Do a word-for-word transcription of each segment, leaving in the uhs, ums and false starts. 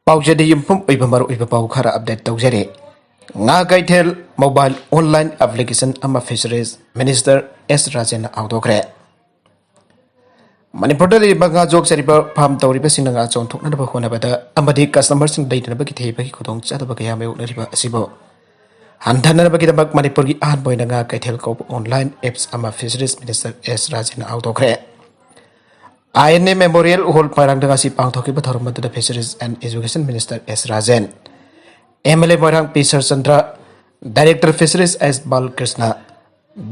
ꯄꯥꯎꯆꯦꯗ ꯌꯨꯝꯐꯝ ꯑꯣꯏꯕ ꯃꯔꯨꯑꯣꯏꯕ ꯄꯥꯎ ꯈꯔ ꯑꯞꯗꯦꯠ ꯇꯧꯖꯔꯤ꯫ ꯉꯥ ꯀꯩꯊꯦꯜ ꯃꯣꯕꯥꯏꯜ ꯑꯣꯟꯂꯥꯏꯟ ꯑꯦꯄ꯭ꯂꯤꯀꯦꯁꯟ ꯑꯃ ꯐꯤꯁꯔꯤꯁ ꯃꯤꯅꯤꯁꯇꯔ ꯑꯦꯁ ꯔꯥꯖꯦꯟꯅ ꯍꯧꯗꯣꯛꯈ꯭ꯔꯦ꯫ ꯃꯅꯤꯄꯨꯔꯗ ꯂꯩꯔꯤꯕ ꯉꯥ ꯌꯣꯛꯆꯔꯤꯕ ꯐꯥꯔꯝ ꯇꯧꯔꯤꯕꯁꯤꯡꯅ ꯉꯥ ꯌꯣꯟꯊꯣꯛꯅꯅꯕ ꯍꯣꯠꯅꯕꯗ ꯑꯃꯗꯤ ꯀꯁꯇꯃꯔꯁꯤꯡ ꯂꯩꯅꯅꯕꯒꯤ ꯊꯤꯕꯒꯤ ꯈꯨꯗꯣꯡꯆꯥꯗꯕ ꯀꯌꯥ ꯃꯥꯌꯣꯛꯅꯔꯤꯕ ꯑꯁꯤꯕꯨ ꯍꯟꯊꯅꯅꯕꯒꯤꯗꯃꯛ ꯃꯅꯤꯄꯨꯔꯒꯤ ꯑꯍꯥꯟꯕ ꯑꯣꯏꯅ ꯉꯥ ꯀꯩꯊꯦꯜ ꯀꯧꯕ ꯑꯣꯟꯂꯥꯏꯟ ꯑꯦꯞꯁ ꯑꯃ ꯐꯤꯁꯔꯤꯁ ꯃꯤꯅꯤꯁꯇꯔ ꯑꯦꯁ ꯔꯥꯖꯦꯟꯅ ꯍꯧꯗꯣꯛꯈ꯭ꯔꯦ꯫ I N A memorial hall ꯃꯣꯏꯔꯥꯡꯗ ꯉꯁꯤ ꯄꯥꯡꯊꯣꯛꯈꯤꯕ ꯊꯧꯔꯝ ꯑꯗꯨꯗ fisheries and education minister S Rajen, M L A Moirang P Sarachandra, director fisheries S Balakrishna,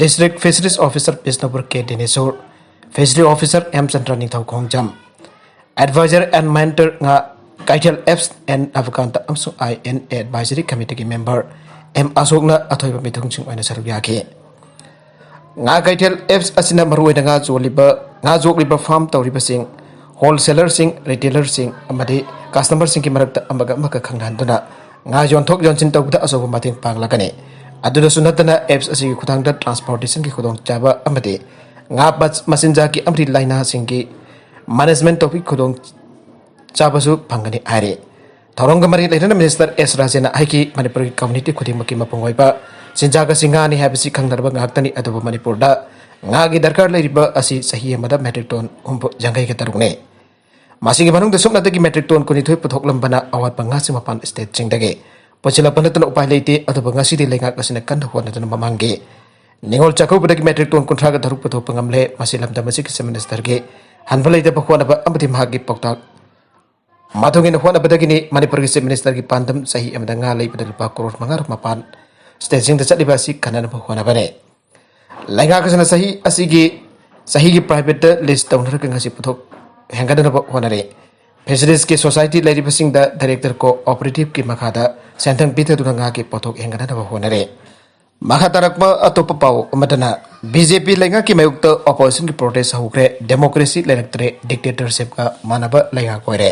district fisheries officer Bishnupur K Dinesor, fishery officer M Chandra Ningthou Khongjam, adviser and Mahendra, ꯉꯥ ꯀꯩꯊꯦꯜ ꯑꯦꯞꯁ ꯑꯦꯟ ꯅꯕꯀꯥꯟꯇ ꯑꯃꯁꯨꯡ ꯑꯥꯏ ꯑꯦꯟ ꯑꯦ ꯑꯦꯗꯚꯥꯏꯖꯔꯤ ꯀꯃꯤꯇꯤꯒꯤ member M ꯑꯁꯣꯛꯅ ꯑꯊꯣꯏꯕ ꯃꯤꯊꯨꯡꯁꯤꯡ ꯑꯣꯏꯅ ꯁꯔꯨꯛ ꯌꯥꯈꯤ꯫ ꯉꯥ ꯀꯩꯊꯦꯜ ꯑꯦꯞꯁ ꯑꯁꯤꯅ ꯃꯔꯨꯑꯣꯏꯅ ꯉꯥ ꯌꯣꯜꯂꯤꯕ, ꯉꯥ ꯌꯣꯛꯂꯤꯕ ꯐꯥꯔꯝ ꯇꯧꯔꯤꯕꯁꯤꯡ, ꯍꯣꯜꯁꯦꯂꯔꯁꯤꯡ, ꯔꯤꯇꯦꯂꯔꯁꯤꯡ ꯑꯃꯗꯤ ꯀꯁꯇꯃꯔꯁꯤꯡꯒꯤ ꯃꯔꯛꯇ ꯑꯃꯒ ꯑꯃꯒ ꯈꯪꯅꯍꯟꯗꯨꯅ ꯉꯥ ꯌꯣꯟꯊꯣꯛ ꯌꯣꯟꯁꯤꯟ ꯇꯧꯕꯗ ꯑꯆꯧꯕ ꯃꯇꯦꯡ ꯄꯥꯡꯂꯒꯅꯤ꯫ ꯑꯗꯨꯗꯁꯨ ꯅꯠꯇꯅ ꯑꯦꯞꯁ ꯑꯁꯤꯒꯤ ꯈꯨꯠꯊꯥꯡꯗ ꯇ꯭ꯔꯥꯟꯁꯄꯣꯔꯇꯦꯁꯟꯒꯤ ꯈꯨꯗꯣꯡꯆꯥꯕ ꯑꯃꯗꯤ ꯉꯥ ꯃꯆ-, ꯃꯆꯤꯟꯖꯥꯛꯀꯤ ꯑꯃꯗꯤ ꯂꯥꯏꯅꯥꯁꯤꯡꯒꯤ ꯃꯦꯅꯦꯖꯃꯦꯟ ꯇꯧꯕꯒꯤ ꯈꯨꯗꯣꯡ ꯆꯥꯕꯁꯨ ꯐꯪꯒꯅꯤ ꯍꯥꯏꯔꯤ꯫ ꯊꯧꯔꯝꯒ ꯃꯔꯤ ꯂꯩꯅꯅ ꯃꯤꯅꯤꯁꯇꯔ ꯑꯦꯁ ꯔꯥꯖꯦꯟꯅ ꯍꯥꯏꯈꯤ, ꯃꯅꯤꯄꯨꯔꯒꯤ ꯀꯝꯃ꯭ꯌꯨꯅꯤꯇꯤ ꯈꯨꯗꯤꯡꯃꯛꯀꯤ ꯃꯄꯨꯡ ꯑꯣꯏꯕ ꯆꯤꯟꯖꯥꯛ ꯑꯁꯤ ꯉꯥꯅꯤ ꯍꯥꯏꯕꯁꯤ ꯈꯪꯅꯔꯕ ꯉꯥꯛꯇꯅꯤ, ꯑꯗꯨꯕꯨ ꯃꯅꯤꯄꯨꯔꯗ ꯉꯥꯒꯤ ꯗꯔꯀꯥꯔ ꯂꯩꯔꯤꯕ ꯑꯁꯤ ꯆꯍꯤ ꯑꯃꯗ ꯃꯦꯇ꯭ꯔꯤꯛ ꯇꯣꯟ ꯍꯨꯝꯐꯨ, ꯌꯥꯡꯈꯩꯒ ꯇꯔꯨꯛꯅꯤ꯫ ꯃꯁꯤꯒꯤ ꯃꯅꯨꯡꯗ ꯁꯨꯞꯅꯇꯒꯤ ꯃꯦꯇ꯭ꯔꯤꯛ ꯇꯣꯟ ꯀꯨꯟꯅꯤꯊꯣꯏ ꯄꯨꯊꯣꯛꯂꯝꯕꯅ ꯑꯋꯥꯠꯄ ꯉꯥꯁꯤꯡ ꯃꯄꯥꯟ ꯁ꯭ꯇꯦꯠꯁꯤꯡꯗꯒꯤ ꯄꯨꯁꯤꯜꯂꯛꯄ ꯅꯠꯇꯅ ꯎꯄꯥꯏ ꯂꯩꯇꯦ, ꯑꯗꯨꯕꯨ ꯉꯁꯤꯗꯤ ꯂꯩꯉꯥꯛ ꯑꯁꯤꯅ ꯀꯟꯅ ꯍꯣꯠꯅꯗꯨꯅ ꯃꯃꯥꯡꯒꯤ ꯅꯤꯉꯣꯜ ꯆꯥꯛꯀꯧꯕꯗꯒꯤ ꯃꯦꯇ꯭ꯔꯤꯛ ꯇꯣꯟ ꯀꯨꯟꯊ꯭ꯔꯥꯒ ꯇꯔꯨꯛ ꯄꯨꯊꯣꯛꯄ ꯉꯝꯂꯦ꯫ ꯃꯁꯤ ꯂꯝꯗꯝ ꯑꯁꯤꯒꯤ ꯆꯤꯐ ꯃꯤꯅꯤꯁꯇꯔꯒꯤ ꯍꯟꯕ ꯂꯩꯇꯕ ꯍꯣꯠꯅꯕ ꯑꯃꯗꯤ ꯃꯍꯥꯛꯀꯤ ꯄꯥꯎꯇꯥꯛ ꯃꯇꯨꯡ ꯏꯟꯅ ꯍꯣꯠꯅꯕꯗꯒꯤꯅꯤ ꯃꯅꯤꯄꯨꯔꯒꯤ ꯆꯤꯐ ꯃꯤꯅꯤꯁꯇꯔꯒꯤ ꯄꯥꯟꯗꯝ ꯆꯍꯤ ꯑꯃꯗ ꯉꯥ ꯂꯩꯕꯗ ꯂꯨꯄꯥ ꯀ꯭ꯔꯣꯔ ꯃꯉꯥ ꯃꯄꯥꯟ ꯁ꯭ꯇꯦꯠꯁꯤꯡꯗ ꯆꯠꯂꯤꯕ ꯑꯁꯤ ꯀꯟꯅꯅꯕ ꯍꯣꯠꯅꯕꯅꯤ꯫ ꯂꯩꯉꯥꯛ ꯑꯁꯤꯅ ꯆꯍꯤ ꯑꯁꯤꯒꯤ, ꯆꯍꯤꯒꯤ ꯄ꯭ꯔꯥꯏꯚꯦꯠꯇ ꯂꯤꯁ ꯇꯧꯅꯔꯒ ꯉꯁꯤ ꯄꯨꯊꯣꯛ ꯍꯦꯟꯒꯠꯅꯅꯕ ꯍꯣꯠꯅꯔꯤ꯫ ꯐꯤꯁꯔꯤꯁꯀꯤ ꯁꯣꯁꯥꯏꯇꯤ ꯂꯩꯔꯤꯕꯁꯤꯡꯗ ꯗꯥꯏꯔꯦꯛꯇꯔ ꯀꯣꯑꯣꯄꯔꯦꯇꯤꯚꯀꯤ ꯃꯈꯥꯗ ꯁꯦꯟꯊꯪ ꯄꯤꯊꯗꯨꯅ ꯉꯥꯒꯤ ꯄꯣꯠꯊꯣꯛ ꯍꯦꯟꯒꯠꯅꯅꯕ ꯍꯣꯠꯅꯔꯤ꯫ ꯃꯈꯥ ꯇꯥꯔꯛꯄ ꯑꯇꯣꯞꯄ ꯄꯥꯎ ꯑꯃꯗꯅ, ꯕꯤ ꯖꯦ ꯄꯤ ꯂꯩꯉꯥꯛꯀꯤ ꯃꯥꯌꯣꯛꯇ ꯑꯣꯄꯣꯖꯤꯁꯟꯒꯤ ꯄ꯭ꯔꯣꯇꯦꯁ ꯍꯧꯈ꯭ꯔꯦ, ꯗꯦꯃꯣꯀ꯭ꯔꯦꯁꯤ ꯂꯩꯔꯛꯇ꯭ꯔꯦ, ꯗꯤꯛꯇꯦꯇꯔꯁꯤꯞꯀ ꯃꯥꯟꯅꯕ ꯂꯩꯉꯥꯛ ꯑꯣꯏꯔꯦ꯫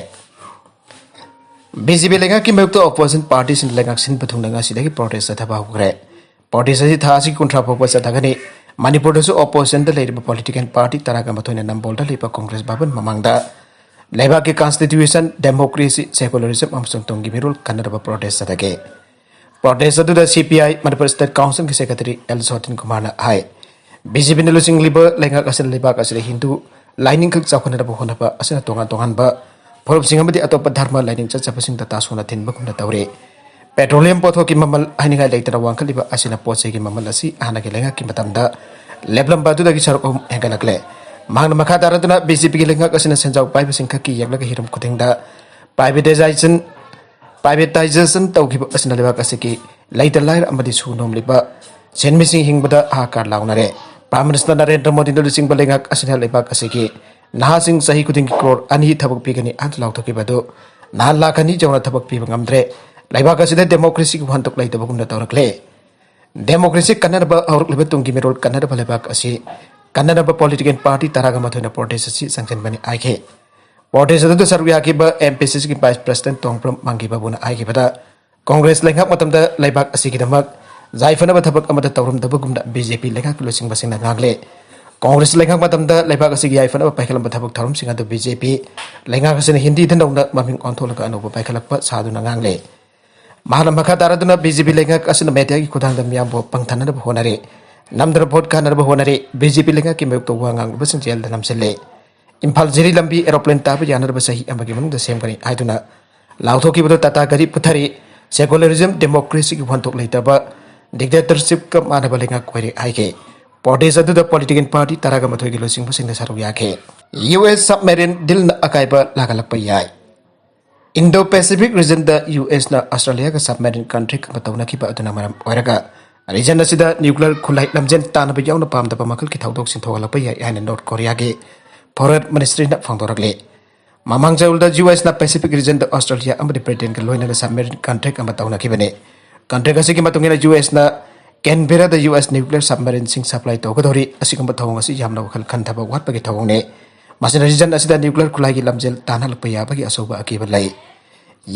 ꯕꯤ ꯖꯦ ꯄꯤ ꯂꯩꯉꯥꯛꯀꯤ ꯃꯥꯌꯣꯛꯇ ꯑꯣꯄꯣꯖꯤꯁꯟ ꯄꯥꯔꯇꯤꯁꯤꯡꯅ ꯂꯩꯉꯥꯛ ꯁꯤꯟꯕ ꯊꯨꯡꯅ ꯉꯁꯤꯗꯒꯤ ꯄ꯭ꯔꯣꯇꯦꯁ ꯆꯠꯊꯕ ꯍꯧꯈ꯭ꯔꯦ꯫ ꯄ꯭ꯔꯣꯇꯦꯁ ꯑꯁꯤ ꯊꯥ ꯑꯁꯤꯒꯤ ꯀꯨꯟꯊ꯭ꯔꯥ ꯐꯥꯎꯕ ꯆꯠꯊꯒꯅꯤ꯫ ꯃꯅꯤꯄꯨꯔꯗꯁꯨ ꯑꯣꯄꯣꯖꯤꯁꯟꯗ ꯂꯩꯔꯤꯕ ꯄꯣꯂꯤꯇꯤꯀꯦꯜ ꯄꯥꯔꯇꯤ ꯇꯔꯥꯒ ꯃꯥꯊꯣꯏꯅ ꯅꯝꯕꯣꯜꯗ ꯂꯩꯕ ꯀꯣꯡꯒ꯭ꯔꯦꯁ ꯚꯕꯟ ꯃꯃꯥꯡꯗ ꯂꯩꯕꯥꯛꯀꯤ constitution, democracy, secularism ꯑꯃꯁꯨꯡ ꯇꯨꯡꯒꯤ ꯃꯤꯔꯣꯜ ꯀꯟꯅꯅꯕ protest ꯆꯠꯊꯈꯤ꯫ Protest ꯑꯗꯨꯗ C P I Manipur State Council ꯒꯤ Secretary L ꯁꯣꯇꯤꯟ ꯀꯨꯃꯥꯔꯅ ꯍꯥꯏ, B J P ꯅ ꯂꯨꯆꯤꯡꯂꯤꯕ ꯂꯩꯉꯥꯛ ꯑꯁꯤꯅ ꯂꯩꯕꯥꯛ ꯑꯁꯤꯗ ꯍꯤꯟꯗꯨ ꯂꯥꯏꯅꯤꯡꯈꯛ ꯆꯥꯎꯈꯠꯅꯅꯕ ꯍꯣꯠꯅꯕ ꯑꯁꯤꯅ ꯇꯣꯉꯥꯟ ꯇꯣꯉꯥꯟꯕ ꯐꯨꯔꯨꯞꯁꯤꯡ ꯑꯃꯗꯤ ꯑꯇꯣꯞꯄ ꯙꯔꯃ ꯂꯥꯏꯅꯤꯡ ꯆꯠꯆꯕꯁꯤꯡꯗ ꯇꯥꯁꯨꯅ ꯊꯤꯟꯕꯒꯨꯝꯅ ꯇꯧꯔꯤ꯫ Petroleum ꯄꯣꯠꯊꯣꯛꯀꯤ ꯃꯃꯜ ꯍꯥꯏꯅꯤꯡꯉꯥꯏ ꯂꯩꯇꯅ ꯋꯥꯡꯈꯠꯂꯤꯕ ꯑꯁꯤꯅ ꯄꯣꯠ ꯆꯩꯒꯤ ꯃꯃꯜ ꯑꯁꯤ ꯍꯥꯟꯅꯒꯤ ꯂꯩꯉꯥꯛꯀꯤ ꯃꯇꯝꯗ ꯂꯦꯞꯂꯝꯕ ꯑꯗꯨꯗꯒꯤ ꯁꯔꯨꯛ ꯑꯍꯨꯝ ꯍꯦꯟꯒꯠꯂꯛꯂꯦ꯫ ꯃꯍꯥꯛꯅ ꯃꯈꯥ ꯇꯥꯔꯗꯨꯅ B J P ꯒꯤ ꯂꯩꯉꯥꯛ ꯑꯁꯤꯅ ꯁꯦꯟꯖꯥꯎ ꯄꯥꯏꯕꯁꯤꯡ ꯈꯛꯀꯤ ꯌꯦꯛꯂꯒ ꯍꯤꯔꯝ ꯈꯨꯗꯤꯡꯗ privatization, privatization ꯇꯧꯈꯤꯕ ꯑꯁꯤꯅ ꯂꯩꯕꯥꯛ ꯑꯁꯤꯒꯤ ꯂꯩꯇ ꯂꯥꯏꯔ ꯑꯃꯗꯤ ꯁꯨ ꯅꯣꯝꯂꯤꯕ ꯁꯦꯟꯃꯤꯁꯤꯡ ꯍꯤꯡꯕꯗ ꯍꯥꯍꯥꯀꯥꯔ ꯂꯥꯎꯅꯔꯦ꯫ Prime Minister ꯅꯔꯦꯟꯗ꯭ꯔ ꯃꯣꯗꯤꯅ ꯂꯨꯆꯤꯡꯕ ꯂꯩꯉꯥꯛ ꯑꯁꯤꯅ ꯂꯩꯕꯥꯛ ꯑꯁꯤꯒꯤ ꯅꯍꯥꯁꯤꯡ ꯆꯍꯤ ꯈꯨꯗꯤꯡꯒꯤ ꯀ꯭ꯔꯣꯔ ꯑꯅꯤ ꯊꯕꯛ ꯄꯤꯒꯅꯤ ꯍꯥꯏꯅ ꯂꯥꯎꯊꯣꯛꯈꯤꯕ ꯑꯗꯨ ꯅꯍꯥ ꯂꯥꯈ ꯑꯅꯤ ꯌꯧꯅ ꯊꯕꯛ ꯄꯤꯕ ꯉꯝꯗ꯭ꯔꯦ꯫ ꯂꯩꯕꯥꯛ ꯑꯁꯤꯗ democracy ꯒꯤ ꯋꯥꯍꯟꯊꯣꯛ ꯂꯩꯇꯕꯒꯨꯝꯅ ꯇꯧꯔꯛꯂꯦ꯫ Democracy ꯀꯟꯅꯅꯕ ꯍꯧꯔꯛꯂꯤꯕ ꯇꯨꯡꯒꯤ ꯃꯤꯔꯣꯜ ꯀꯟꯅꯅꯕ ꯂꯩꯕꯥꯛ ꯑꯁꯤ ꯀꯟꯅꯅꯕ political party ꯇꯔꯥꯒ ꯃꯥꯊꯣꯏꯅ protest ꯑꯁꯤ ꯆꯪꯁꯤꯟꯕꯅꯤ ꯍꯥꯏꯈꯤ꯫ Protest ꯑꯗꯨꯗ ꯁꯔꯨꯛ ꯌꯥꯈꯤꯕ M P C C ꯒꯤ Vice President ꯇꯣꯡꯕ꯭ꯔꯝ ꯃꯪꯒꯤ ꯕꯥꯕꯨꯅ ꯍꯥꯏꯈꯤꯕꯗ, ꯀꯣꯡꯒ꯭ꯔꯦꯁ ꯂꯩꯉꯥꯛ ꯃꯇꯝꯗ ꯂꯩꯕꯥꯛ ꯑꯁꯤꯒꯤꯗꯃꯛ ꯌꯥꯏꯐꯅꯕ ꯊꯕꯛ ꯑꯃꯠꯇ ꯇꯧꯔꯝꯗꯕꯒꯨꯝꯅ B J P ꯂꯩꯉꯥꯛꯀꯤ ꯂꯨꯆꯤꯡꯕꯁꯤꯡꯅ ꯉꯥꯡꯂꯦ꯫ ꯀꯣꯡꯒ꯭ꯔꯦꯁ ꯂꯩꯉꯥꯛ ꯃꯇꯝꯗ ꯂꯩꯕꯥꯛ ꯑꯁꯤꯒꯤ ꯌꯥꯏꯐꯅꯕ ꯄꯥꯏꯈꯠꯂꯝꯕ ꯊꯕꯛ ꯊꯧꯔꯝꯁꯤꯡ ꯑꯗꯨ B J P ꯂꯩꯉꯥꯛ ꯑꯁꯤꯅ ꯍꯤꯟꯗꯤꯗ ꯅꯧꯅ ꯃꯃꯤꯡ ꯑꯣꯟꯊꯣꯛꯂꯒ ꯑꯅꯧꯕ ꯄꯥꯏꯈꯠꯂꯛꯄ ꯁꯥꯗꯨꯅ ꯉꯥꯡꯂꯦ꯫ ꯃꯍꯥꯛꯅ ꯃꯈꯥ ꯇꯥꯔꯗꯨꯅ B J P ꯂꯩꯉꯥꯛ ꯑꯁꯤꯅ media ꯒꯤ ꯈꯨꯠꯊꯥꯡꯗ ꯃꯤꯌꯥꯝꯕꯨ ꯄꯪꯊꯅꯅꯕ ꯍꯣꯠꯅꯔꯦ, ꯅꯝꯗꯅ vote ꯀꯥꯅꯅꯕ ꯍꯣꯠꯅꯔꯦ, B J P ꯂꯩꯉꯥꯛꯀꯤ ꯃꯥꯌꯣꯛꯇ ꯋꯥ ꯉꯥꯡꯂꯤꯕꯁꯤꯡ ꯖꯦꯜꯗ ꯅꯝꯁꯤꯜꯂꯦ꯫ ꯏꯝꯐꯥꯜ ꯖꯤꯔꯤ ꯂꯝꯕꯤ aeroplane ꯇꯥꯕ ꯌꯥꯅꯅꯕ ꯆꯍꯤ ꯑꯃꯒꯤ ꯃꯅꯨꯡꯗ ꯁꯦꯝꯒꯅꯤ ꯍꯥꯏꯗꯨꯅ ꯂꯥꯎꯊꯣꯛꯈꯤꯕꯗꯨ ꯇꯥꯇꯥ ꯒꯥꯔꯤ ꯄꯨꯊꯔꯤ, secularism, democracy ꯒꯤ ꯋꯥꯍꯟꯊꯣꯛ ꯂꯩꯇꯕ dictatorship ꯀ ꯃꯥꯟꯅꯕ ꯂꯩꯉꯥꯛ ꯑꯣꯏꯔꯦ ꯍꯥꯏꯈꯤ꯫ Protest ꯑꯗꯨꯗ political party ꯇꯔꯥꯒ ꯃꯥꯊꯣꯏꯒꯤ ꯂꯨꯆꯤꯡꯕꯁꯤꯡꯅ ꯁꯔꯨꯛ ꯌꯥꯈꯤ꯫ U S submarine deal ꯅ ꯑꯀꯥꯏꯕ ꯂꯥꯛꯍꯜꯂꯛꯄ ꯌꯥꯏ꯫ Indo-Pacific region ꯗ U S ꯅ Australia ꯒ submarine contract ꯑꯃ ꯇꯧꯅꯈꯤꯕ ꯑꯗꯨꯅ ꯃꯔꯝ ꯑꯣꯏꯔꯒ region ꯑꯁꯤꯗ nuclear ꯈꯨꯠꯂꯥꯏ ꯂꯝꯖꯦꯟ ꯇꯥꯟꯅꯕ ꯌꯥꯎꯅ ꯄꯥꯝꯗꯕ ꯃꯈꯜꯒꯤ ꯊꯧꯗꯣꯛꯁꯤꯡ ꯊꯣꯛꯍꯜꯂꯛꯄ ꯌꯥꯏ ꯍꯥꯏꯅ North Korea ꯒꯤ Foreign Ministry ꯅ ꯐꯣꯡꯗꯣꯔꯛꯂꯤ꯫ ꯃꯃꯥꯡ ꯆꯌꯣꯜꯗ U S ꯅ Pacific region ꯗ Australia ꯑꯃꯗꯤ Britain ꯒ ꯂꯣꯏꯅꯅ submarine contract ꯑꯃ ꯇꯧꯅꯈꯤꯕꯅꯤ꯫ Contract ꯑꯁꯤꯒꯤ ꯃꯇꯨꯡ ꯏꯟꯅ U S ꯅ Canberra ꯗ U S nuclear submarine ꯁꯤꯡ supply ꯇꯧꯒꯗꯧꯔꯤ꯫ ꯑꯁꯤꯒꯨꯝꯕ ꯊꯧꯑꯣꯡ ꯑꯁꯤ ꯌꯥꯝꯅ ꯋꯥꯈꯜ ꯈꯟꯊꯕ ꯋꯥꯠꯄꯒꯤ ꯊꯧꯑꯣꯡꯅꯤ꯫ ꯃꯁꯤꯅ region ꯑꯁꯤꯗ nuclear ꯈꯨꯠꯂꯥꯏꯒꯤ ꯂꯝꯖꯦꯜ ꯇꯥꯟꯅꯍꯜꯂꯛꯄ ꯌꯥꯕꯒꯤ ꯑꯆꯧꯕ ꯑꯀꯤꯕ ꯂꯩ꯫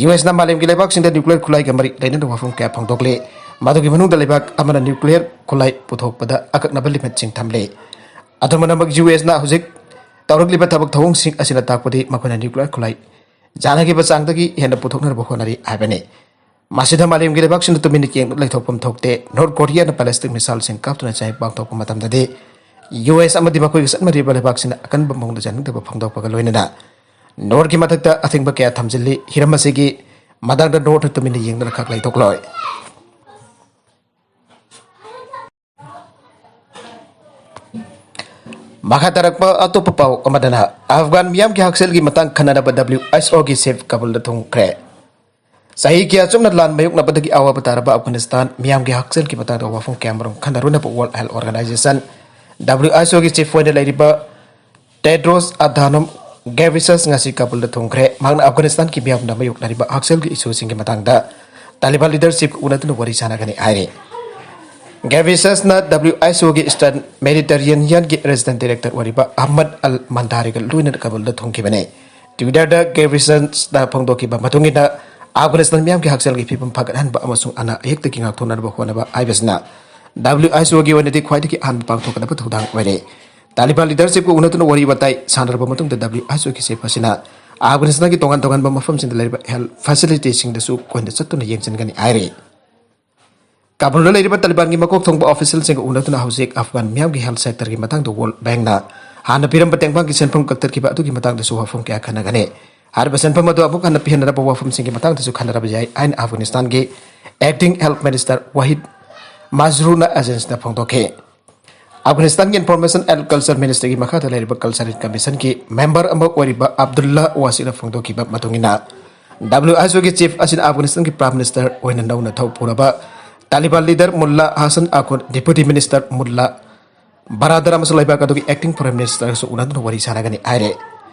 U S ꯅ ꯃꯥꯂꯦꯝꯒꯤ ꯂꯩꯕꯥꯛꯁꯤꯡꯗ nuclear ꯈꯨꯠꯂꯥꯏꯒ ꯃꯔꯤ ꯂꯩꯅꯅ ꯋꯥꯐꯝ ꯀꯌꯥ ꯐꯣꯡꯗꯣꯛꯂꯤ꯫ ꯃꯗꯨꯒꯤ ꯃꯅꯨꯡꯗ ꯂꯩꯕꯥꯛ ꯑꯃꯅ nuclear ꯈꯨꯠꯂꯥꯏ ꯄꯨꯊꯣꯛꯄꯗ ꯑꯀꯛꯅꯕ limit ꯁꯤꯡ ꯊꯝꯂꯤ꯫ ꯑꯗꯨꯝ ꯑꯣꯏꯅꯃꯛ, U S ꯅ ꯍꯧꯖꯤꯛ ꯇꯧꯔꯛꯂꯤꯕ ꯊꯕꯛ ꯊꯧꯑꯣꯡꯁꯤꯡ ꯑꯁꯤꯅ ꯇꯥꯛꯄꯗꯤ ꯃꯈꯣꯏꯅ ꯅ꯭ꯌꯨꯀ꯭ꯂꯤꯌꯔ ꯈꯨꯠꯂꯥꯏ ꯆꯥꯅꯈꯤꯕ ꯆꯥꯡꯗꯒꯤ ꯍꯦꯟꯅ ꯄꯨꯊꯣꯛꯅꯅꯕ ꯍꯣꯠꯅꯔꯤ ꯍꯥꯏꯕꯅꯤ꯫ ꯃꯁꯤꯗ ꯃꯥꯂꯦꯝꯒꯤ ꯂꯩꯕꯥꯛꯁꯤꯡꯅ ꯇꯨꯃꯤꯟꯅ ꯌꯦꯡꯗꯨꯅ ꯂꯩꯊꯣꯛꯐꯝ ꯊꯣꯛꯇꯦ꯫ ꯅꯣꯔꯠ ꯀꯣꯔꯤꯌꯥꯅ ꯕꯦꯂꯤꯁꯇꯤꯛ ꯃꯤꯁꯥꯏꯜꯁꯤꯡ ꯀꯥꯞꯇꯨꯅ ꯆꯍꯤ ꯄꯥꯡꯊꯣꯛꯄ ꯃꯇꯝꯗꯗꯤ, ꯌꯨ ꯑꯦꯁ ꯑꯃꯗꯤ ꯃꯈꯣꯏꯒ ꯆꯠꯅꯔꯤꯕ ꯂꯩꯕꯥꯛꯁꯤꯡꯅ ꯑꯀꯟꯕ ꯃꯑꯣꯡꯗ ꯌꯥꯅꯤꯡꯗꯕ ꯐꯣꯡꯗꯣꯛꯄꯒ ꯂꯣꯏꯅꯅ ꯅꯣꯔꯠꯀꯤ ꯃꯊꯛꯇ ꯑꯊꯤꯡꯕ ꯀꯌꯥ ꯊꯝꯖꯤꯜꯂꯤ꯫ ꯍꯤꯔꯝ ꯑꯁꯤꯒꯤ ꯃꯇꯥꯡꯗ ꯅꯣꯔꯠꯅ ꯇꯨꯃꯤꯟꯅ ꯌꯦꯡꯗꯨꯅ ꯈꯛ ꯂꯩꯊꯣꯛꯂꯣꯏ꯫ ꯃꯈꯥ ꯇꯥꯔꯛꯄ ꯑꯇꯣꯞꯄ ꯄꯥꯎ ꯑꯃꯗꯅ, ꯑꯐꯒꯥꯟ ꯃꯤꯌꯥꯝꯒꯤ ꯍꯛꯁꯦꯜꯒꯤ ꯃꯇꯥꯡ ꯈꯟꯅꯅꯕ ꯗꯕ꯭ꯂꯤꯎ ꯑꯩꯆ ꯑꯣꯒꯤ ꯆꯤꯐ ꯀꯥꯕꯨꯜꯗ ꯊꯨꯡꯈ꯭ꯔꯦ꯫ ꯆꯍꯤ ꯀꯌꯥ ꯆꯨꯞꯅ ꯂꯥꯟ ꯃꯥꯌꯣꯛꯅꯕꯗꯒꯤ ꯑꯋꯥꯕ ꯇꯥꯔꯕ ꯑꯐꯒꯥꯅꯤꯁꯇꯥꯟ ꯃꯤꯌꯥꯝꯒꯤ ꯍꯛꯁꯦꯜꯒꯤ ꯃꯇꯥꯡꯗ ꯋꯥꯐꯝ ꯀꯌꯥꯃꯔꯨꯝ ꯈꯟꯅꯔꯨꯅꯕ world health organisation, W H ꯑꯣꯒꯤ ꯆꯤꯐ ꯑꯣꯏꯅ ꯂꯩꯔꯤꯕ ꯇꯦꯗ꯭ꯔꯣꯁ ꯑꯗꯥꯅꯣꯝ ꯒꯦꯕ꯭ꯔꯤꯁꯁ ꯉꯁꯤ ꯀꯥꯕꯨꯜꯗ ꯊꯨꯡꯈ꯭ꯔꯦ꯫ ꯃꯍꯥꯛꯅ ꯑꯐꯒꯥꯅꯤꯁꯇꯥꯟꯒꯤ ꯃꯤꯌꯥꯝꯅ ꯃꯥꯌꯣꯛꯅꯔꯤꯕ ꯍꯛꯁꯦꯜꯒꯤ ꯏꯁꯨꯁꯤꯡꯒꯤ ꯃꯇꯥꯡꯗ ꯇꯥꯂꯤꯕꯥꯟ ꯂꯤꯗꯔꯁꯤꯞ ꯎꯅꯗꯨꯅ ꯋꯥꯔꯤ ꯁꯥꯟꯅꯒꯅꯤ ꯍꯥꯏꯔꯤ꯫ ꯒꯦꯕ꯭ꯔꯤꯁꯁꯅ ꯗꯕ꯭ꯂꯤꯎ ꯑꯩꯆ ꯑꯣꯒꯤ ꯏꯁꯇꯔꯟ ꯃꯦꯗꯤꯇꯔꯦꯅꯤꯌꯟꯒꯤ ꯔꯦꯁꯤꯗꯦꯟ ꯗꯥꯏꯔꯦꯛꯇꯔ ꯑꯣꯏꯔꯤꯕ ꯑꯍꯃꯗ ꯑꯜ ꯃꯟꯗꯥꯔꯤꯒ ꯂꯣꯏꯅꯅ ꯀꯥꯕꯨꯜꯗ ꯊꯨꯡꯈꯤꯕꯅꯤ꯫ ꯇ꯭ꯋꯤꯇꯔꯗ ꯒꯦꯕ꯭ꯔꯤꯁꯁꯅ ꯐꯣꯡꯗꯣꯛꯈꯤꯕ ꯃꯇꯨꯡ ꯏꯟꯅ, ꯑꯐꯒꯥꯅꯤꯁꯇꯥꯟ ꯃꯤꯌꯥꯝꯒꯤ ꯍꯛꯁꯦꯜꯒꯤ ꯐꯤꯕꯝ ꯐꯒꯠꯍꯟꯕ ꯑꯃꯁꯨꯡ ꯑꯅꯥ ꯑꯌꯦꯛꯇꯒꯤ ꯉꯥꯛꯊꯣꯛꯅꯅꯕ ꯍꯣꯠꯅꯕ ꯍꯥꯏꯕꯁꯤꯅ ꯗꯕ꯭ꯂꯤꯎ ꯑꯩꯆ ꯑꯣꯒꯤ ꯑꯣꯏꯅꯗꯤ ꯈ꯭ꯋꯥꯏꯗꯒꯤ ꯑꯍꯥꯟꯕ ꯄꯥꯡꯊꯣꯛꯀꯗꯕ ꯊꯧꯗꯥꯡ ꯑꯣꯏꯔꯦ꯫ ꯇꯥꯂꯤꯕꯥꯟ ꯂꯤꯗꯔꯁꯤꯞꯀ ꯎꯅꯗꯨꯅ ꯋꯥꯔꯤ ꯋꯥꯇꯥꯏ ꯁꯥꯟꯅꯔꯕ ꯃꯇꯨꯡꯗ, ꯗꯕ꯭ꯂꯤꯎ ꯑꯩꯆ ꯑꯣꯒꯤ ꯆꯤꯐ ꯑꯁꯤꯅ ꯑꯐꯒꯥꯅꯤꯁꯇꯥꯟꯒꯤ ꯇꯣꯉꯥꯟ ꯇꯣꯉꯥꯟꯕ ꯃꯐꯝꯁꯤꯡꯗ ꯂꯩꯔꯤꯕ ꯍꯦꯜꯊ ꯐꯦꯁꯤꯂꯤꯇꯤꯁꯤꯡꯗꯁꯨ ꯀꯣꯏꯅ ꯆꯠꯇꯨꯅ ꯌꯦꯡꯁꯤꯟꯒꯅꯤ ꯍꯥꯏꯔꯤ꯫ ꯀꯥꯕꯨꯜꯗ ꯂꯩꯔꯤꯕ ꯇꯥꯂꯤꯕꯥꯟꯒꯤ ꯃꯀꯣꯛ ꯊꯣꯡꯕ ꯑꯣꯐꯤꯁꯤꯌꯦꯜꯁꯤꯡꯒ ꯎꯅꯗꯨꯅ ꯍꯧꯖꯤꯛ ꯑꯐꯒꯥꯟ ꯃꯤꯌꯥꯝꯒꯤ ꯍꯦꯜꯊ ꯁꯦꯛꯇꯔꯒꯤ ꯃꯇꯥꯡꯗ ꯋꯥꯔꯜꯗ ꯕꯦꯡꯛꯅ ꯍꯥꯟꯅ ꯄꯤꯔꯝꯕ ꯇꯦꯡꯕꯥꯡꯒꯤ ꯁꯦꯟꯐꯝ ꯀꯛꯊꯠꯈꯤꯕ ꯑꯗꯨꯒꯤ ꯃꯇꯥꯡꯗꯁꯨ ꯋꯥꯐꯝ ꯀꯌꯥ ꯈꯟꯅꯒꯅꯤ꯫ ꯍꯥꯏꯔꯤꯕ ꯁꯦꯟꯐꯝ ꯑꯗꯨ ꯑꯃꯨꯛ ꯍꯟꯅ ꯄꯤꯍꯟꯅꯅꯕ ꯋꯥꯐꯝꯁꯤꯡꯒꯤ ꯃꯇꯥꯡꯗꯁꯨ ꯈꯟꯅꯔꯕ ꯌꯥꯏ ꯍꯥꯏꯅ ꯑꯐꯒꯥꯅꯤꯁꯇꯥꯟꯒꯤ ꯑꯦꯛꯇꯤꯡ ꯍꯦꯜꯊ ꯃꯤꯅꯤꯁꯇꯔ ꯋꯥꯍꯤꯗ ꯃꯥꯖꯔꯨꯅ ꯑꯦꯖꯦꯟꯁꯤꯗ ꯐꯣꯡꯗꯣꯛꯈꯤ꯫ ꯑꯐꯒꯥꯅꯤꯁꯇꯥꯟꯒꯤ ꯏꯟꯐꯣꯔꯃꯦꯁꯟ ꯑꯦꯟ ꯀꯜꯆꯔ ꯃꯤꯅꯤꯁꯇ꯭ꯔꯤꯒꯤ ꯃꯈꯥꯗ ꯂꯩꯔꯤꯕ ꯀꯜꯆꯔꯦꯜ ꯀꯃꯤꯁꯟꯒꯤ ꯃꯦꯝꯕꯔ ꯑꯃ ꯑꯣꯏꯔꯤꯕ ꯑꯕꯗꯨꯜꯂꯥ ꯋꯥꯁꯤꯅ ꯐꯣꯡꯗꯣꯛꯈꯤꯕ ꯃꯇꯨꯡ ꯏꯟꯅ, ꯗꯕ꯭ꯂꯤꯎ ꯑꯩꯆ ꯑꯣꯒꯤ ꯆꯤꯐ ꯑꯁꯤꯅ ꯑꯐꯒꯥꯅꯤꯁꯇꯥꯟꯒꯤ ꯄ꯭ꯔꯥꯏꯝ ꯃꯤꯅꯤꯁꯇꯔ ꯑꯣꯏꯅ ꯅꯧꯅ ꯊꯧ ꯄꯨꯔꯕ ꯇꯥꯂꯤꯕꯥꯟ leader ꯃꯨꯜꯂꯥ Hasan ꯑꯈꯨꯟ, deputy minister ꯃꯨꯜꯂꯥ brother ꯑꯃꯁꯨꯡ ꯂꯩꯕꯥꯛ ꯑꯗꯨꯒꯤ ꯑꯦꯛꯇꯤꯡ ꯐꯣꯔꯦꯟ ꯃꯤꯅꯤꯁꯇꯔꯒꯁꯨ ꯎꯅꯗꯨꯅ ꯋꯥꯔꯤ ꯁꯥꯟꯅꯒꯅꯤ ꯍꯥꯏꯔꯦ꯫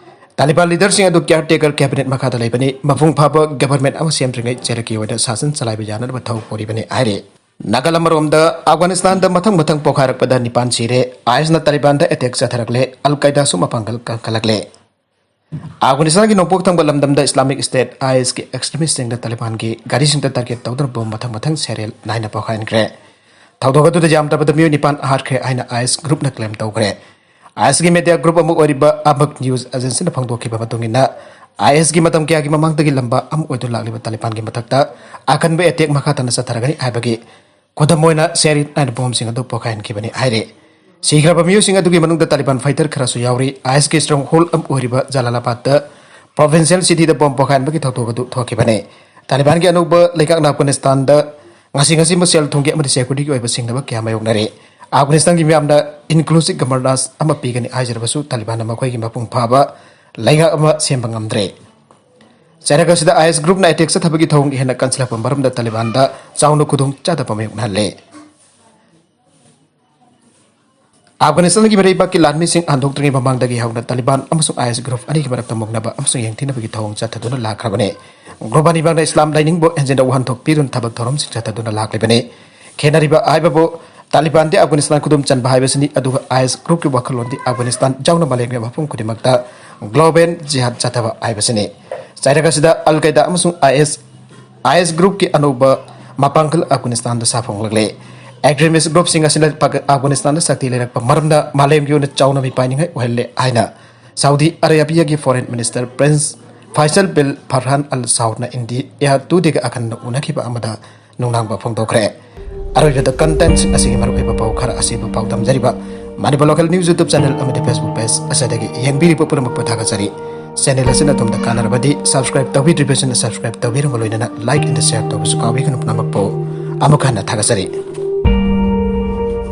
ꯇꯥꯂꯤꯕꯥꯟ ꯂꯤꯗꯔꯁꯤꯡ ꯑꯗꯨ ꯀꯤꯌꯥꯔ ꯇꯦꯀꯔ ꯀꯦꯕꯤꯅꯦꯠ ꯃꯈꯥꯗ ꯂꯩꯕꯅꯤ꯫ ꯃꯄꯨꯡ ꯐꯥꯕ ꯒꯚꯔꯟꯃꯦꯟꯠ ꯑꯃ ꯁꯦꯝꯗ꯭ꯔꯤꯉꯩ ꯆꯦꯔꯛꯀꯤ ꯑꯣꯏꯅ ꯁꯥꯁꯟ ꯆꯂꯥꯏꯕ ꯌꯥꯅꯅꯕ ꯊꯧ ꯄꯨꯔꯤꯕꯅꯤ ꯍꯥꯏꯔꯤ꯫ ꯅꯥꯀꯜ ꯑꯃꯔꯣꯝꯗ, ꯑꯐꯒꯥꯅꯤꯁꯇꯥꯟꯗ ꯃꯊꯪ ꯃꯊꯪ ꯄꯣꯈꯥꯏꯔꯛꯄꯗ ꯅꯤꯄꯥꯟ ꯁꯤꯔꯦ꯫ ꯑꯥꯏꯁꯅ ꯇꯥꯂꯤꯕꯥꯟꯗ ꯑꯦꯇꯦꯛ ꯆꯠꯊꯔꯛꯂꯦ꯫ ꯑꯜ ꯀꯥꯏꯗꯥꯁꯨ ꯃꯄꯥꯡꯒꯜ ꯀꯟꯈꯠꯂꯛꯂꯦ꯫ ꯑꯐꯒꯥꯅꯤꯁꯇꯥꯟꯒꯤ ꯅꯣꯡꯄꯣꯛ ꯊꯪꯕ ꯂꯝꯗꯝꯗ ꯏꯁꯂꯥꯃꯤꯛ ꯁ꯭ꯇꯦꯠ, ꯑꯥꯏ ꯑꯦꯁꯀꯤ ꯑꯦꯛꯁꯇ꯭ꯔꯤꯃꯤꯁꯁꯤꯡꯅ ꯇꯥꯂꯤꯕꯥꯟꯒꯤ ꯒꯥꯔꯤꯁꯤꯡꯗ ꯇꯥꯔꯒꯦꯠ ꯇꯧꯗꯨꯅ ꯕꯣꯝ ꯃꯊꯪ ꯃꯊꯪ ꯁꯦꯔꯦꯜ ꯅꯥꯏꯅ ꯄꯣꯈꯥꯏꯍꯟꯈ꯭ꯔꯦ꯫ ꯊꯧꯗꯣꯛ ꯑꯗꯨꯗ ꯌꯥꯝꯗ꯭ꯔꯕꯗ ꯃꯤꯑꯣꯏ ꯅꯤꯄꯥꯟ ꯍꯥꯠꯈ꯭ꯔꯦ ꯍꯥꯏꯅ ꯑꯥꯏ ꯑꯦꯁ ꯒ꯭ꯔꯨꯞꯅ ꯀ꯭ꯂꯦꯝ ꯇꯧꯈ꯭ꯔꯦ꯫ ꯑꯥꯏ ꯑꯦꯁꯀꯤ ꯃꯦꯗꯤꯌꯥ ꯒ꯭ꯔꯨꯞ ꯑꯃ ꯑꯣꯏꯔꯤꯕ ꯑꯃꯛ ꯅ꯭ꯌꯨꯁ ꯑꯦꯖꯦꯟꯁꯤꯅ ꯐꯣꯡꯗꯣꯛꯈꯤꯕ ꯃꯇꯨꯡ ꯏꯟꯅ, ꯑꯥꯏ ꯑꯦꯁꯀꯤ ꯃꯇꯝ ꯀꯌꯥꯒꯤ ꯃꯃꯥꯡꯗꯒꯤ ꯂꯝꯕꯥ ꯑꯃ ꯑꯣꯏꯗꯨꯅ ꯂꯥꯛꯂꯤꯕ ꯇꯥꯂꯤꯕꯥꯟꯒꯤ ꯃꯊꯛꯇ ꯑꯀꯟꯕ ꯑꯦꯇꯦꯛ ꯃꯈꯥ ꯇꯥꯅ ꯆꯠꯊꯔꯒꯅꯤ ꯍꯥꯏꯕꯒꯤ ꯈꯨꯗꯝ ꯑꯣꯏꯅ ꯁꯦꯔꯤꯟ ꯍꯥꯏꯅ ꯕꯣꯝꯁꯤꯡ ꯑꯗꯨ ꯄꯣꯈꯥꯏꯍꯟꯈꯤꯕꯅꯤ ꯍꯥꯏꯔꯤ꯫ ꯁꯤꯈ꯭ꯔꯕ ꯃꯤꯑꯣꯏꯁꯤꯡ ꯑꯗꯨꯒꯤ ꯃꯅꯨꯡꯗ ꯇꯥꯂꯤꯕꯥꯟ ꯐꯥꯏꯇꯔ ꯈꯔꯁꯨ ꯌꯥꯎꯔꯤ꯫ ꯑꯥꯏ ꯑꯦꯁꯀꯤ ꯁ꯭ꯇ꯭ꯔꯣꯡ ꯍꯣꯜ ꯑꯃ ꯑꯣꯏꯔꯤꯕ ꯖꯂꯥꯂꯥꯕꯥꯗꯇ ꯄ꯭ꯔꯣꯚꯤꯟꯁꯤꯌꯦꯜ ꯁꯤꯇꯤꯗ ꯕꯣꯝ ꯄꯣꯈꯥꯏꯍꯟꯕꯒꯤ ꯊꯧꯗꯣꯛ ꯑꯗꯨ ꯊꯣꯛꯈꯤꯕꯅꯤ꯫ ꯇꯥꯂꯤꯕꯥꯟꯒꯤ ꯑꯅꯧꯕ ꯂꯩꯉꯥꯛꯅ ꯑꯐꯒꯥꯅꯤꯁꯇꯥꯟꯗ ꯉꯁꯤ ꯉꯁꯤꯃꯛ ꯁꯦꯜ ꯊꯨꯝꯒꯤ ꯑꯃꯗꯤ ꯁꯦꯀ꯭ꯌꯨꯔꯤꯇꯤꯒꯤ ꯑꯣꯏꯕ ꯁꯤꯡꯅꯕ ꯀꯌꯥ ꯃꯥꯌꯣꯛꯅꯔꯤ꯫ ꯑꯐꯒꯥꯅꯤꯁꯇꯥꯟꯒꯤ ꯃꯤꯌꯥꯝꯅ ꯏꯟꯀ꯭ꯂꯨꯁꯤꯚ ꯒꯕꯔꯅꯥꯟꯁ ꯑꯃ ꯄꯤꯒꯅꯤ ꯍꯥꯏꯖꯔꯕꯁꯨ ꯇꯥꯂꯤꯕꯥꯟꯅ ꯃꯈꯣꯏꯒꯤ ꯃꯄꯨꯡ ꯐꯥꯕ ꯂꯩꯉꯥꯛ ꯑꯃ ꯁꯦꯝꯕ ꯉꯝꯗ꯭ꯔꯦ꯫ ꯆꯩꯔꯛ ꯑꯁꯤꯗ ꯑꯥꯏ ꯑꯦꯁ ꯒ꯭ꯔꯨꯞꯅ ꯑꯦꯇꯦꯛ ꯆꯠꯊꯕꯒꯤ ꯊꯧꯑꯣꯡ ꯍꯦꯟꯅ ꯀꯟꯁꯤꯜꯂꯛꯄ ꯃꯔꯝꯗ ꯇꯥꯂꯤꯕꯥꯟꯗ ꯆꯥꯎꯅ ꯈꯨꯗꯣꯡꯆꯥꯗꯕ ꯃꯥꯌꯣꯛꯅꯍꯜꯂꯦ꯫ ꯑꯐꯒꯥꯅꯤꯁꯇꯥꯟꯒꯤ ꯃꯤꯔꯩꯕꯥꯛꯀꯤ ꯂꯥꯟꯃꯤꯁꯤꯡ ꯍꯟꯗꯣꯛꯇ꯭ꯔꯤꯉꯩ ꯃꯃꯥꯡꯗꯒꯤ ꯍꯧꯅ ꯇꯥꯂꯤꯕꯥꯟ ꯑꯃꯁꯨꯡ ꯑꯥꯏ ꯑꯦꯁ ꯒ꯭ꯔꯨꯞ ꯑꯅꯤꯒꯤ ꯃꯔꯛꯇ ꯃꯨꯛꯅꯕ ꯑꯃꯁꯨꯡ ꯌꯦꯡꯊꯤꯅꯕꯒꯤ ꯊꯧꯑꯣꯡ ꯆꯠꯊꯗꯨꯅ ꯂꯥꯛꯈ꯭ꯔꯕꯅꯤ꯫ ꯒ꯭ꯔꯨꯞ ꯑꯅꯤꯃꯛꯅ ꯏꯁꯂꯥꯝ ꯂꯥꯏꯅꯤꯡꯕꯨ ꯍꯦꯟꯖꯤꯟꯅ ꯋꯥꯍꯟꯊꯣꯛ ꯄꯤꯗꯨꯅ ꯊꯕꯛ ꯊꯧꯔꯝꯁꯤꯡ ꯆꯠꯊꯗꯨꯅ ꯂꯥꯛꯂꯤꯕꯅꯤ꯫ ꯈꯦꯠꯅꯔꯤꯕ ꯍꯥꯏꯕꯕꯨ ꯇꯥꯂꯤꯕꯥꯟꯗꯤ ꯑꯐꯒꯥꯅꯤꯁꯇꯥꯟ ꯈꯨꯗꯨꯝ ꯆꯟꯕ ꯍꯥꯏꯕꯁꯤꯅꯤ, ꯑꯗꯨꯒ ꯑꯥꯏ ꯑꯦꯁ ꯒ꯭ꯔꯨꯞꯀꯤ ꯋꯥꯈꯜꯂꯣꯟꯗꯤ ꯑꯐꯒꯥꯅꯤꯁꯇꯥꯟ ꯌꯥꯎꯅ ꯃꯥꯂꯦꯝꯒꯤ ꯃꯐꯝ ꯈꯨꯗꯤꯡꯃꯛꯇ ꯒ꯭ꯂꯣꯕꯦꯜ ꯖꯤꯍꯥꯗ ꯆꯠꯊꯕ ꯍꯥꯏꯕꯁꯤꯅꯤ꯫ ꯆꯩꯔꯛ ꯑꯁꯤꯗ ꯑꯜ ꯀꯥꯏꯗꯥ ꯑꯃꯁꯨꯡ ꯑꯥꯏ ꯑꯦꯁ, ꯑꯥꯏ ꯑꯦꯁ ꯒ꯭ꯔꯨꯞꯀꯤ ꯑꯅꯧꯕ ꯃꯄꯥꯡꯒꯜ ꯑꯐꯒꯥꯅꯤꯁꯇꯥꯟꯗ ꯁꯥꯐꯣꯡꯂꯛꯂꯦ꯫ ꯑꯦꯛꯁꯇ꯭ꯔꯤꯃꯤꯁ ꯒ꯭ꯔꯨꯞꯁꯤꯡ ꯑꯁꯤꯅ ꯄꯥꯛ-, ꯑꯐꯒꯥꯅꯤꯁꯇꯥꯟꯗ ꯁꯛꯇꯤ ꯂꯩꯔꯛꯄ ꯃꯔꯝꯅ ꯃꯥꯂꯦꯝꯒꯤ ꯑꯣꯏꯅ ꯆꯥꯎꯅ ꯃꯤꯄꯥꯏꯅꯤꯡꯉꯥꯏ ꯑꯣꯏꯍꯜꯂꯦ ꯍꯥꯏꯅ ꯁꯥꯎꯗꯤ ꯑꯔꯦꯕꯤꯌꯥꯒꯤ foreign minister prince Faisal bin Farhan Al ꯁꯥꯎꯗꯅ ꯏꯟꯗꯤꯌꯥ ꯇꯨꯗꯦꯒ ꯑꯈꯟꯅꯅ ꯎꯅꯈꯤꯕ ꯑꯃꯗ ꯅꯨꯡꯅꯥꯡꯕ ꯐꯣꯡꯗꯣꯛꯈ꯭ꯔꯦ꯫ ꯑꯔꯣꯏꯕꯗ ꯀꯟꯇꯦꯟꯠꯁꯤꯡ ꯑꯁꯤꯒꯤ ꯃꯔꯨꯑꯣꯏꯕ ꯄꯥꯎ ꯈꯔ ꯑꯁꯤꯕꯨ ꯄꯥꯎꯗꯝꯖꯔꯤꯕ Manipur local news YouTube channel ꯑꯃꯗꯤ ꯐꯦꯁꯕꯨꯛ ꯄꯦꯖ ꯑꯁꯤꯗꯒꯤ ꯌꯦꯡꯕꯤꯔꯤꯕ ꯄꯨꯝꯅꯃꯛꯄꯨ ꯊꯥꯒꯠꯆꯔꯤ꯫ ꯆꯦꯅꯦꯜ ꯑꯁꯤꯅ ꯑꯗꯣꯝꯗ ꯀꯥꯟꯅꯔꯕꯗꯤ ꯁꯕꯁꯀ꯭ꯔꯥꯏꯕ ꯇꯧꯕꯤꯗ꯭ꯔꯤꯕꯁꯤꯡꯅ ꯁꯕꯁꯀ꯭ꯔꯥꯏꯕ ꯇꯧꯕꯤꯔꯝꯕ ꯂꯣꯏꯅꯅ ꯂꯥꯏꯛ ꯑꯦꯟ ꯁꯦꯌꯔ ꯇꯧꯕꯁꯨ ꯀꯥꯎꯕꯤꯒꯅꯨ꯫ ꯄꯨꯝꯅꯃꯛꯄꯨ ꯑꯃꯨꯛ ꯍꯟꯅ ꯊꯥꯒꯠꯆꯔꯤ꯫